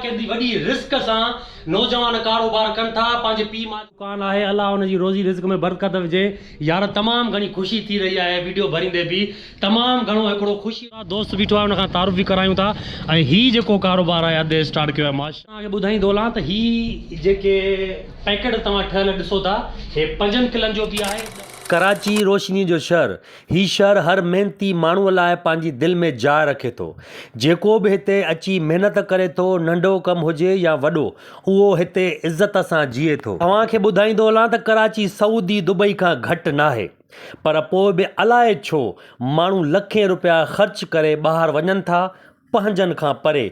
ڪيڏي وڏي رسڪ سان نوجوان ڪاروبار ڪن ٿا پنهنجي پيء ماء جو دڪان آهي الله ان جي روزي رزق ۾ برڪت وجهي يار تمام گهڻي خوشي ٿي رهي آهي ويڊيو ڀريندي به تمام گهڻو هڪڙو خوشي دوست بيٺو آهي ان کان تعارف به ڪرايون ٿا ۽ هي جيڪو ڪاروبار آهي ادي اسٽارٽ ڪيو آهي ماشاء توهان کي ٻڌائيندو هلان ته هي جيڪي پيڪيٽ توهان ٺهيل ڏسو ٿا هي پنجن ڪلن جو به آهي. ڪراچي روشني جو شهر، هي شهر هر محنتي ماڻهوء لاء پنهنجي دل ۾ جاء رکي ٿو. جيڪو به هتي اچي محنت ڪري ٿو، ننڍو ڪم هجي يا وڏو، اهو هتي عزت سان جيئي ٿو. اوهان کي ٻڌائيندو هلان ته ڪراچي سعودي دبئي کان گهٽ ناهي، پر پوء به الائي ڇو ماڻهو لکين رپيا خرچ ڪري ٻاهر وڃن ٿا، پنهنجن کان پري،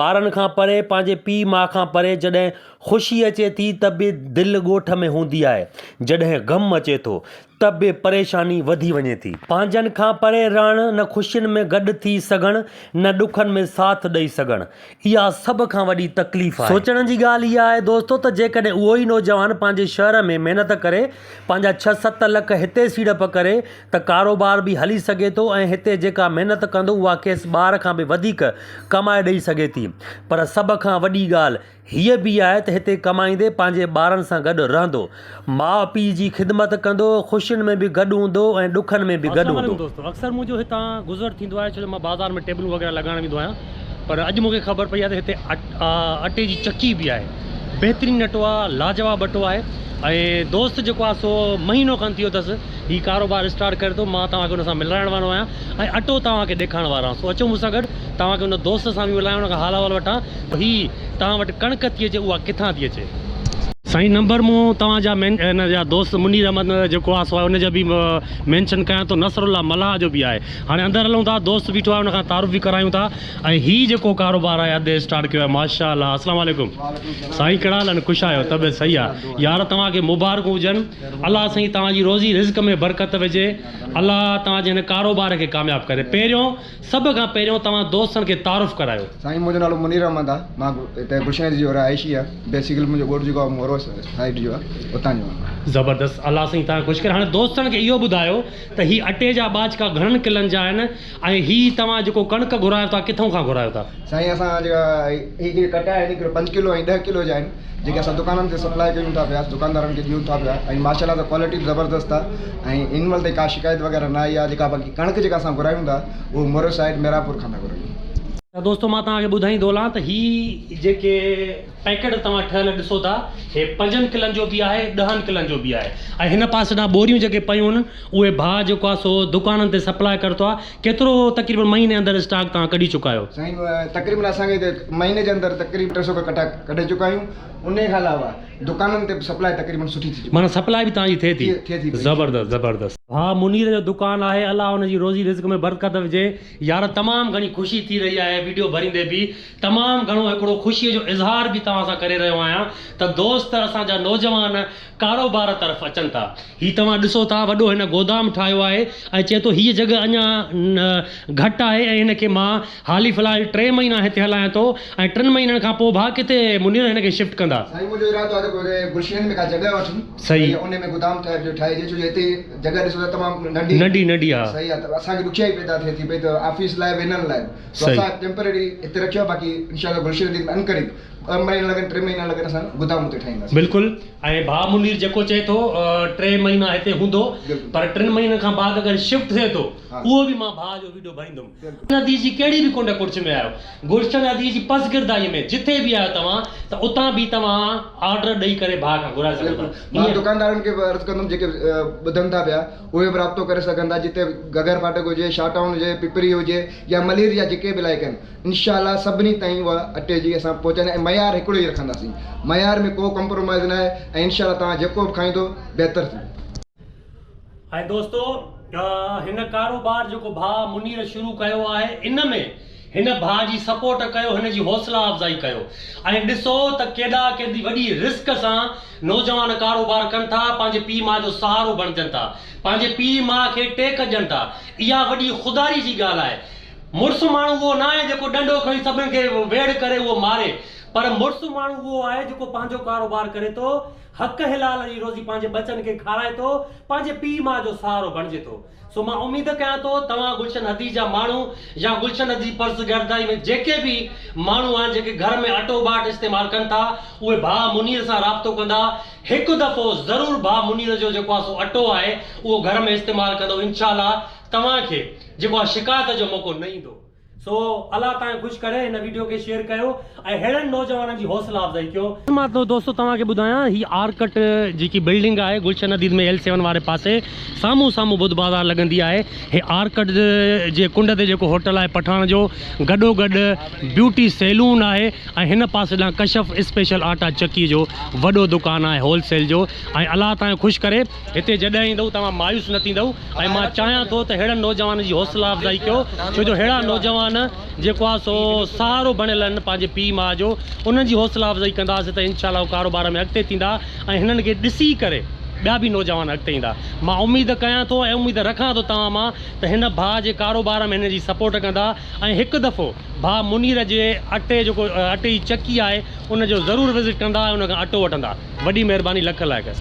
ٻارن کان پري، پنهنجي پيء ماء کان پري، جڏهن خوشي اچي ٿي ته به دل ڳوٺ ۾ هوندي آهي، جڏهن غم اچي ٿو ته به پريشاني وڌي وڃي ٿي. پنهنجن کان پري رهڻ، نه خوشين ۾ گڏ ٿي سگهڻ، نه ڏکن ۾ ساٿ ڏئي سگهڻ، اها سڀ کان وڏي تڪليف آهي. سوچڻ جي ڳالهه اها آهي دوستو ته جيڪڏهن اهو ئي نوجوان پنهنجي شهر ۾ محنت ڪري پنهنجا ڇهه ست لک هتي سيڙپ ڪري ته ڪاروبار به هلي سگهي ٿو ۽ هتي جيڪا محنت ڪندو اها کيس ٻاهر کان به وڌيڪ ڪمائي ڏئي سگهي ٿي پر سڀ کان وڏي ڳالهه هيء به آهي ته هتي ڪمائيندي پنهنجي ٻارن سان گڏ رهندو، ماء پيء جي خدمت ڪندو، خوشين ۾ به گڏ هوندو ۽ ڏکن ۾ به گڏ السلام عليڪم هوندو. دوستو اڪثر منهنجو هتان گذر ٿيندو آهي ڇو جو مان بازار ۾ ٽيبلون وغيره لڳائڻ ويندو آهيان پر اڄ مونکي خبر پئي آهي ته هتي اٽي جي چڪي به آهي بهترين اٽو آهي لاجواب اٽو آهي ۽ دوست جيڪو آهي سو مهينو کن ٿي ويو اٿس هي ڪاروبار اسٽارٽ ڪري ٿو مان توهان کي ان سان ملرائڻ وارو آهيان ۽ اٽو توهان کي ڏيکارڻ وارو آهيان سو اچو مون سان گڏ توهان کي ان دوست سان به ملايان ان کان حال احوال وٺان ته هي توهان وٽ ڪڻڪ ٿي اچي اها ڪٿان ٿي اچي. سائين نمبر مون توهان جا مين هن جا دوست منير احمد جيڪو آهي سو ان جا به مينشن ڪيان ٿو نصر الله ملاح جو به آهي هاڻي اندر هلون ٿا دوست بيٺو آهي ان کان تعارف به ڪرايون ٿا ۽ هي جيڪو ڪاروبار آهي ادي اسٽارٽ ڪيو آهي ماشاء الله السلام عليڪم سائين ڪهڙا حال آهن خوش آهيو طبيعت صحيح آهي يار توهان کي مبارڪون هجن الله سائين توهان جي روزي رزق ۾ برڪت وجهي الله توهان جي هن ڪاروبار کي ڪامياب ڪري پهريون سڀ کان پهريون توهان دوستن کي تعارف ڪرايو. سائين منهنجو نالو منير احمد آ مان هتي گلشن عزيز جو رهائشي آ بيسيڪلي منهنجو ڳوٺ جيڪو آ مورو سائيڊ جو آ اتان جو آ. زبردست الله سائين توهان کي خوش ڪري هاڻي دوستن کي اهو ٻڌايو ته هي اٽي جا ٻاچڪا گهڻن ڪلن جا آهن ۽ هي توهان جيڪو ڪڻڪ گهرايو ٿا ڪٿئون کان گهرايو ٿا؟ سائين اسان جيڪا هي جيڪي ڪٽا آهن هڪڙو پنج ڪلو ۽ ڏهه ڪلو جا آهن جيڪي اسان دڪانن تي سپلاء ڪيون ٿا پيا دڪاندارن کي ڏيون ٿا پيا ۽ ماشاء الله ڪوالٽي به زبردست آهي ۽ هن مهل تائين ڪا شڪايت وغيره نه آئي آهي جيڪا باقي ڪڻڪ جيڪا اسان گهرايون ٿا اهو مورو سائيڊ ميرانپور کان ٿا گهرايون. ته دوستو مان توهان کي ٻڌائيندو هلان ته هي جيڪي پيڪيٽ توهان ٺهيل ڏسو ٿا هي پنجن ڪلن جو به آهي ڏهن ڪلن جو به آهي ۽ هن پاسي ڏانهن ٻوريون جيڪي پيون آهن اهي ڀاء جيڪو آهي سو دڪانن تي سپلاء ڪري ٿو آهي ڪيترو تقريبن مهيني اندر اسٽاڪ توهان ڪڍي چڪا آهيو؟ سائين تقريبن اسان کي مهيني جي اندر تقريبن 300 کان ڪٽا ڪڍي چڪا آهيون انهي کان علاوه دڪانن تي به سپلاء تقريبن سٺي ٿي چڪي معنيٰ سپلاء به توهان جي ٿئي ٿي ٿئي ٿي پئي. زبردست زبردست. ڀاء منير جو دڪان آهي الله ان جي روزي رزق ۾ برڪت وجهي يار تمام گهڻي خوشي ٿي رهي آهي ويڊيو ڀريندي به تمام گهڻو هڪڙو خوشي جو اظهار به توهان سان ڪري رهيو آهيان ته دوست اسان جا نوجوان ڪاروبار طرف اچن ٿا هي توهان ڏسو ٿا وڏو هن گودام ٺاهيو آهي ۽ چئي ٿو هيء جڳهه اڃا گهٽ آهي ۽ هن کي مان حالي في الحال ٽي مهينا هتي هلايان ٿو ۽ ٽن مهينن کان پوء ڀاء ڪٿي منير هن کي شفٽ ڪندا. سائين منهنجو ارادو آهي ته ڪو گلشن ۾ ڪا جڳهه وٺون صحيح. ۽ ان ۾ گودام ٽائيپ جو ٺاهجي ڇو جو هتي جڳهه ڏسو ته تمام ننڍي ننڍي ننڍي آ. صحيح آهي ته اسان کي ڏکيائي پيدا ٿئي ٿي پئي ته آفيس لاء به هنن لاء به سو صحيح. اسان ٽيمپرري هتي رکيو آهي باقي انشاء الله گلشن حديد ۾ عنقريب ٻه مهينا لڳن ٽي مهينا لڳن اسان گودام اتي ٺاهينداسين. بلڪل ۽ ڀاء منير جيڪو چئي ٿو ٽي مهينا هتي هوندو پر ٽن مهينن کان بعد اگر شفٽ ٿئي ٿو اهو به مان ڀاء جو ويڊيو ڀريندم. ندي جي ڪهڙي به ڪنڊ ڪڙڇ ۾ آهيو گلشن ندي جي پسگردائي ۾ جٿي به آهيو توهان ته اتان به توهان آرڊر ڏئي ڪري ڀاء کان گهرائي سگهو ٿا. مان دڪاندارن کي به عرض ڪندم جيڪي ٻڌن ٿا پيا اهي به رابطو ڪري سگهن ٿا جتي گگر ڦاٽڪ هجي شاهه ٽائون هجي پپري هجي يا ملير جا جيڪي به علائقا آهن انشاء الله سڀني تائين اها اٽي جي اسان پهچائيندا ۽ معيار هڪڙو ئي رکنداسين معيار ۾ ڪو ڪمپرومائز ناهي ۽ انشاء الله توهان جيڪو به کائيندو بهتر ٿيندو. ۽ دوستو هن ڪاروبار جيڪو ڀاء منير شروع ڪيو آهي ان ۾ هن ڀاء جي سپورٽ ڪيو هن جي حوصلا افزائي ڪيو ۽ ڏسو ته ڪيڏا ڪيڏي وڏي رسڪ سان نوجوان ڪاروبار ڪن ٿا پنهنجي پيء ماء جو سهارو بڻجن ٿا پنهنجي پيء ماء کي ٽيڪ ڏين ٿا اها وڏي خوداري جي ڳالهه آهي مڙس ماڻهو اهو ناهي جيڪو ڏنڊو کڻي سڀن کي ويڙهه ڪري اهو ماري. پر مڙس ماڻهو اهو آهي جيڪو پنهنجو ڪاروبار ڪري ٿو، حق حلال جي روزي پنهنجي ٻچن کي کارائي ٿو، پنهنجي پيء ماء جو سهارو بڻجي ٿو. سو مان اميد ڪيان ٿو توهان گلشن حديث جا ماڻهو يا گلشن حديث پسگردائي ۾ جيڪي به ماڻهو آهن جيڪي گهر ۾ اٽو ٻاٽ استعمال ڪن ٿا اهي ڀاء منير سان رابطو ڪندا هڪ دفعو ضرور ڀاء منير جو جيڪو آهي سو اٽو آهي اهو گهر ۾ استعمال ڪندو انشاء الله توهان کي جيڪو آهي شڪايت جو موقعو نه ايندو. سو الله توهان کي خوش ڪري هن ويڊيو کي شيئر ڪيو ۽ ههڙن نوجوانن جي حوصلا افزائي ڪيو. مان تو دوستو توهان کي ٻڌايان هي آرڪٽ جيڪي بلڊنگ آهي گلشن حديد ۾ ايل سيون واري پاسي سامهون سامهون ٻڌ بازار لڳندي آهي هي آرڪٽ جي ڪنڊ تي جيڪو هوٽل آهي پٺاڻ جو گڏو گڏ بيوٽي سيلون آهي ۽ هن پاسي ڏانهن ڪشف اسپيشل آٽا چڪي جو وڏو دڪان آهي هول سيل جو ۽ الله توهان کي خوش ڪري هتي جڏهن ايندؤ توهان مايوس نه ٿيندؤ ۽ مان چاهيان ٿو ته ههڙن نوجوانن جي حوصلا افزائي ڪيو ڇو جو ههڙا نوجوان جيڪو آهي سو سهارو بڻيل آهن پنهنجي پيء ماء جو انهن جي حوصلا افزائي ڪنداسين ته انشاء الله هو ڪاروبار ۾ اڳتي ٿيندا ۽ هنن کي ڏسي ڪري ٻيا به نوجوان اڳتي ايندا مان اميد ڪيان ٿو ۽ اميد رکان ٿو توهان مان ته هن ڀاء جي ڪاروبار ۾ هن جي سپورٽ ڪندا ۽ هڪ دفعو ڀاء منير جي اٽي جيڪو اٽي جي چڪي آهي ان جو ضرور وزٽ ڪندا ۽ ان کان اٽو وٺندا وڏي مهرباني لک لائق.